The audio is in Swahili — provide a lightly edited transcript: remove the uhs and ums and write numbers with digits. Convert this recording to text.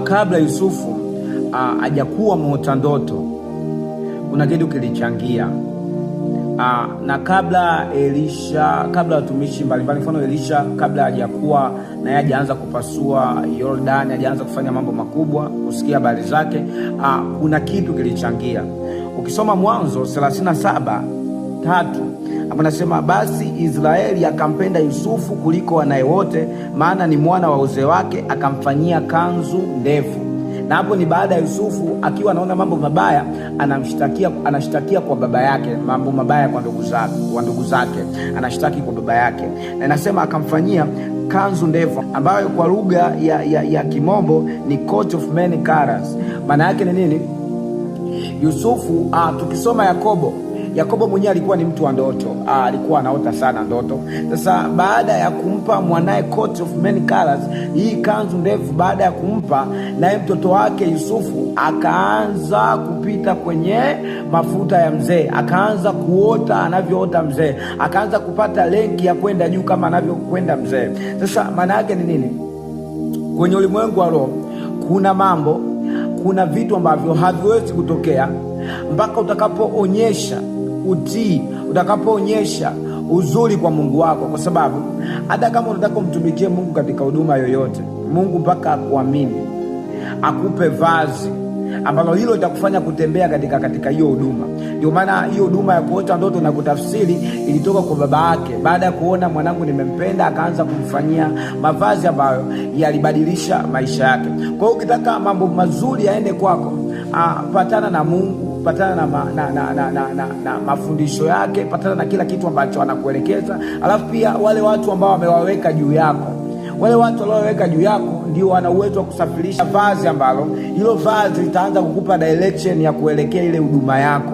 Kabla Yusufu hajakuwa muota ndoto, kuna kitu kilichangia. Na kabla Elisha, kabla watumishi mbalimbali, mfano Elisha kabla hajakuwa na yeye hajaanza kupasua Yordani, hajaanza kufanya mambo makubwa, kusikia habari zake, kuna kitu kilichangia. Ukisoma Mwanzo 37:3 hapo nasema, basi Israeli akampenda Yusufu kuliko wanaye wote, maana ni mwana wa uzee wake, akamfanyia kanzu ndefu. Na hapo ni baada ya Yusufu akiwa anaona mambo mabaya, anashtakia kwa baba yake mambo mabaya kwa ndugu zake, kwa ndugu zake anashtaki kwa baba yake, na inasema akamfanyia kanzu ndefu ambayo kwa lugha ya Kimombo ni coat of many colors. Maana yake ni nini? Yusufu, tukisoma Yakobo mwenyewe alikuwa ni mtu wa ndoto, alikuwa anaota sana ndoto. Sasa baada ya kumpa mwanae coat of many colors, hii kanzu ndefu, baada ya kumpa naye mtoto wake Yusufu akaanza kupita kwenye mafuta ya mzee, akaanza kuota anavyoota mzee, akaanza kupata lenki ya kwenda juu kama anavyokwenda mzee. Sasa maana yake ni nini? Kwenye ulimwengu wa roho kuna mambo, kuna vitu ambavyo haviwezi kutokea mpaka utakapoonyesha utii, utakapoonyesha uzuri kwa Mungu wako, kwa sababu hata kama unataka umtumikie Mungu katika huduma yoyote, Mungu mpaka akuamini, akupe vazi ambalo hilo litakufanya kutembea katika hiyo huduma. Ndio maana hiyo huduma ya kuota ndoto na kutafsiri ilitoka kwa baba yake. Baada ya kuona mwanangu nimempenda, akaanza kumfanyia mavazi ambayo yalibadilisha maisha yake. Kwa hiyo ukitaka mambo mazuri yaende kwako, patana na Mungu, patana na mafundisho yake, patana na kila kitu ambacho anakuelekeza. Alafu pia wale watu ambao wamewaweka juu yako, wale watu walioweka juu yako ndio wana uwezo wa kusafirisha vazi ambalo hilo vazi litaanza kukupa direction ya kuelekea ile huduma yako.